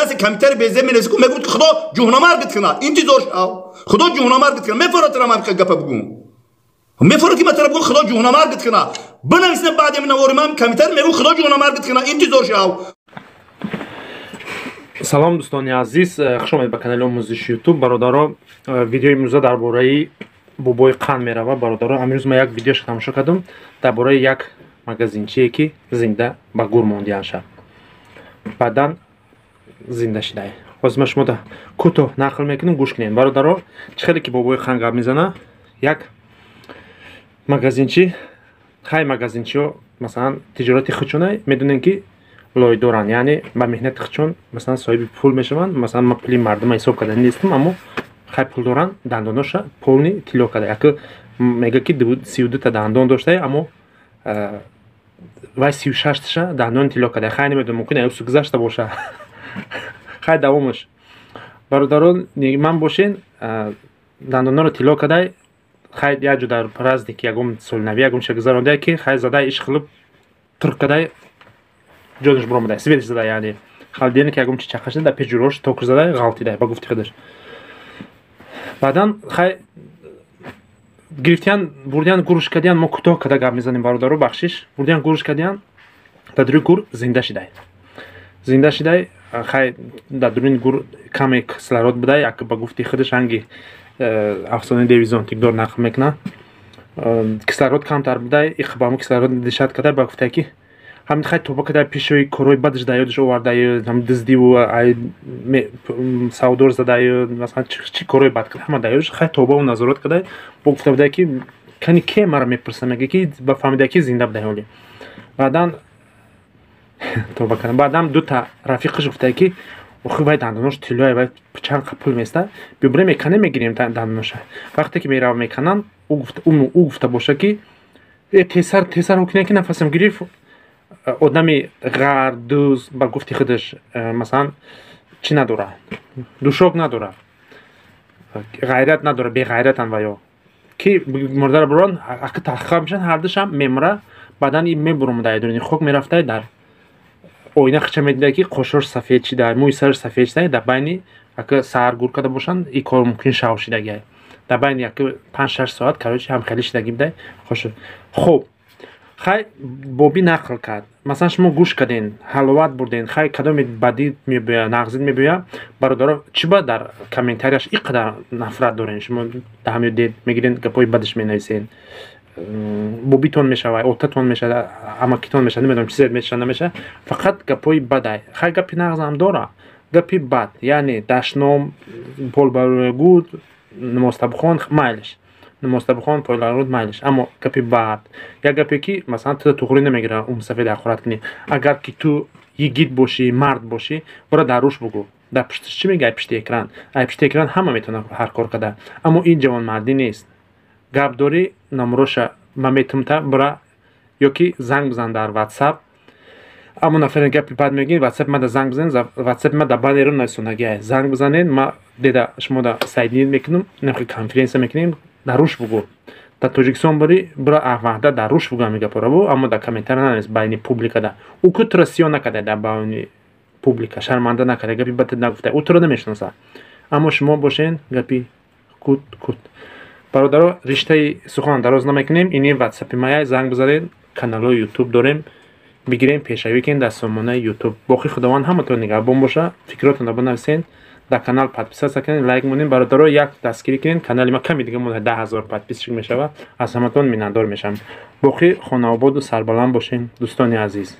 Касе комментари безеб менависа, ку мегӯд, ки Худо ҷуҳнамаргит кунад, интизор шав, Худо ҷуҳнамаргит кунад. Мефорад тара ман гапа бугум, мефорад, ки ман тара бугум, Худо ҷуҳнамаргит кунад. Бинависна баъди навори ман комментари, мегӯм, Худо ҷуҳнамаргит кунад, интизор шав. Салом, дӯстони азиз, хуш омадед ба канали омӯзиши Ютуб. Бародаро, видеои имрӯза дар бораи бобои қанд меравад. Бародаро, амрӯз ман як видеоша тамошо кардам дар бораи як магазинчие, ки зинда ба гур мондианша, баъдан зинда шидай. Ҳозир ман шумода кӯтоҳ нақл мекунам, гӯш кунед, бародаро. Чӣ хеле ки бобои қанд гап мезана, як магазинчи, хай, магазинчиҳо, масалан, тиҷорати худшона медонем, ки лой доранд, яъне ба меҳнати худшон, масалан, соҳиби пул мешаванд. Масалан, ман пули мардума ҳисоб карда нестам, аммо хай, пул доранд. Дандоноша полный тилло карда, яке мега, ки 32-та дандон доштае, аммо вай 36-таша дандони тилло карда. Хай, намедонам, мумкин аюсу гузашта боша. Хай, давомаш, бародарон, ман бошен, дандонҳоро тилло кардай. Хай, як ҷо дар праздник, ягон солнави, ягон чиз гузарондае, ки хай, задай, иш хилиб тур кадай, ҷонаш биромадай, свет ш зада, яъне холодильник ягон чи чақа шуда, дар пеш ҷурош токш задай, ғалтидай, ба гуфти худаш. Баъдан, хай, гирифтиян, бурдиян, гурш кардиян. Мо кӯтоҳ када гап мезанем, бародаро, бахшиш. Бурдиян, гурш кардиян, дар дуруни гур зинда шидай, зинда шидай. Хай, дар дуруни гур каме кислород будай, як ба гуфти худаш, ранги афсонаи деви зонтикдор нақл мекунад, кислород камтар будай, иқбамо кислород дишат кардай. Ба гуфтае, ки ҳамин, хай, тоба кадай, пешои корҳои бадаш дар ёдаш овардаю, ҳам дуздиву савдор задаю, масалан, чӣ корҳои бад кард, ҳама дар ёдаш. Хай, тобаву назорат кадай. Бо гуфта будай, ки кани ке мара мепурса, мега, ки ба фаҳмида, ки зинда будай. Ҳоли баъдан тоба кардам. Баъдан дута рафиқаш гуфтае, ки охи, вай дандонош тиллое, вай чанд қа пул места, биё, меканем, мегирем дандоноша. Вақте ки мерава, мекананд, ӯ гуфта боша, ки э, тесар, тесар ҳукне, ки нафасам гирифт. Одами ғардуз, ба гуфти худаш, масалан, чӣ надора, душок надора, ғайрат надора, беғайратан. Ва ё ки мурдара бурон, аки таҳқиқ мешан, ҳардушам мемура. Баъдан ин мебуромада, дуруни хок мерафта, дар оина хича медида, ки қошош сафед шида, мӯи сараш сафед шида. Дар байни ака саҳар гур карда бошанд, ин кор мумкин шав шидагиай, дар байни як 5-6 соат, короче, ҳамхелӣ шидагӣ будай қошо. Хуб, хай, бобӣ нақл кард. Масалан, шумо гӯш карден, ҳаловат бурден. Хай, кадоме бадӣ мебоя, нағзид мебоя? Бародаро, чӣ ба дар комментарияш ин қадар нафрат дорен? Шумо даҳамё дед мегирен, гапҳои бадаш менависен. Бобитон мешава, отатон мешава, амакитон мешава, намедонам, чизе мешава, намешава, фақат гапҳои бадай. Хай, гапи нағзам дора, гапи бад, яъне дашном, полбаргуд, намозтабхон, майлиш, намозтабхон, пойларуд, майлиш, аммо гапи бад, як гапе, ки масалан ту туғрӣ намегира, умсафед ҳақорат кунӣ. Агар ки ту йигит бошӣ, мард бошӣ, бора дар рӯш бугӯ, дар пушташ чӣ мега? Ай пишти экран, ай пишти экран ҳама метавонад ҳар кор карда, аммо ин ҷавонмардӣ нест. Гап дорӣ, номроша ма метумта, бира ё ки занг бизан дар Ватсап. Аммо нафаре гапи бад мегӯед, Ватсапи мада занг бизанед, Ватсапи ма дар баннеру нависондагиай, занг бизанед, ма деда шумода соединить мекунам, нахи конференсия мекунем, дар рӯш бугӯ. Дар Тоҷикистон бари, бира, ваҳда дар рӯш бугӯ ҳамин гапҳоро бу, аммо дар комментария нанавис, байни публикада. Ӯ ку туро сиёҳ накарда, дар байни публика шарманда накарда, гапи бад нагуфта, ӯ туро намешиноса. Аммо шумо бошен, гапи кут кут. Бародаро, риштаи сухан дароз намекунем. Ини Ватсапи мая, занг бизанед. Каналҳои Ютуб дорем, бигирем, пешравӣ кунем дар сомонаи Ютуб. Боқӣ Худованд ҳаматон нигаҳбон боша. Фикротонро бинависен, дар канал подписаться кунед, лайк монед. Бародаро, як дастгирӣ кунед канали ма, ками дига монда, 10 000 подписчик мешавад, аз ҳаматон миннатдор мешавам. Боқӣ хонаободу сарбаланд бошен, дӯстони азиз.